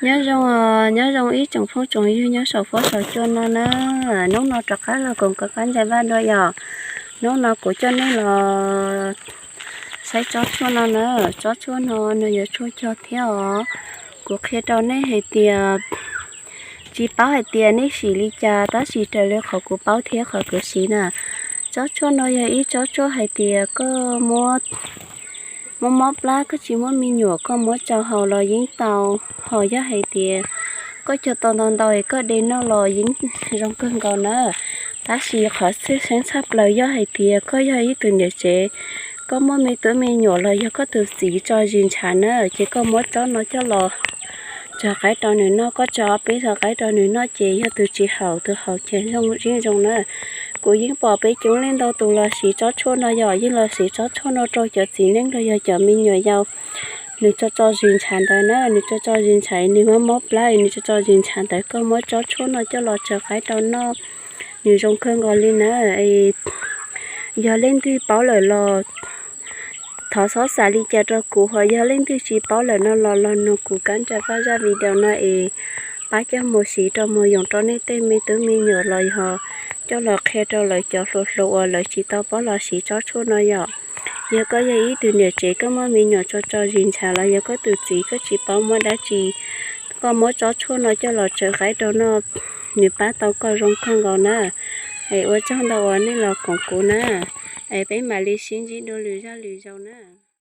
Nyob zoo, nyob zoo ib tsoom phooj tsoom ywg nyob saum huab saum cua no na. Hnub no rov qab los koom kuv qab ntsa vaj dua yom. Hnub no kuv coj nej los saib tsob tshuaj no na. Tsob tshuaj no nws yog tshuaj cog thiab os. Kuv qhia rau nej hais tias, tsis paub hais tias nej siv li cas tab sis raws li qhov kuv paub thiab qhov kuv siv na. Tsob tshuaj no yog ib tsob tshuaj hais tias koj muab mob mob plab koj tsis muaj me nyuam koj muab tsau haus los yeej tau. Ho yog hais tias koj cog tau ntau ntau es koj de noj los yeej zoo kawg nkaus na. Tab sis qhov tseem ceeb tshaj plaws yog hais tias koj yog ib tug niam tsev, koj muaj me tub me nyuam los yog koj tus txiv tso zis ntshav na, ces koj muab tsob no coj los tso qaib rau nws noj, koj tso ob peb tso qaib rau nws noj ces yog tus tsis haus tus haus ces zoo yeej zoo na. Kuv yeej pom peb coob leej ntau tus los siv tsob tshuaj no yom, yeej los siv tsob tshuaj no rau cov txiv neej los yog cov me nyuam yaus. Nws tso tso zis ntshav ntawd na, nws tso tso zis ntshav nws mob mob plab nws tso tso zis ntshav ntawd koj muab tsob tshuaj no coj los tso qaib rau noj, nws zoo kawg nkaus li na. Yog leej twg paub lawm los thov txhob xav li cas rau kuv, ho yog leej twg tsis paub lawm no los los nug kuv qab ntsa vaj zaj video no es pab coj mus siv rau mus yoom rau nej tej me tub me nyuam los yog coj los qhia rau lawv cov hluas hluas uas lawv tsis tau paub los siv tsob tshuaj no yom. Yog koj yog ib tug niam tsev koj muaj me nyuam tso tso zis ntshav los yog koj tus txiv koj tsis paub muab dab tsi, koj muab tsob tshuaj no coj los tso qaib rau noj, nws pab tau koj zoo kawg nkaus na. Es ua tsaug ntau uas nej los koom kuv na. Es peb mam li sib ntsib dua lwm zaj lwm zaus na.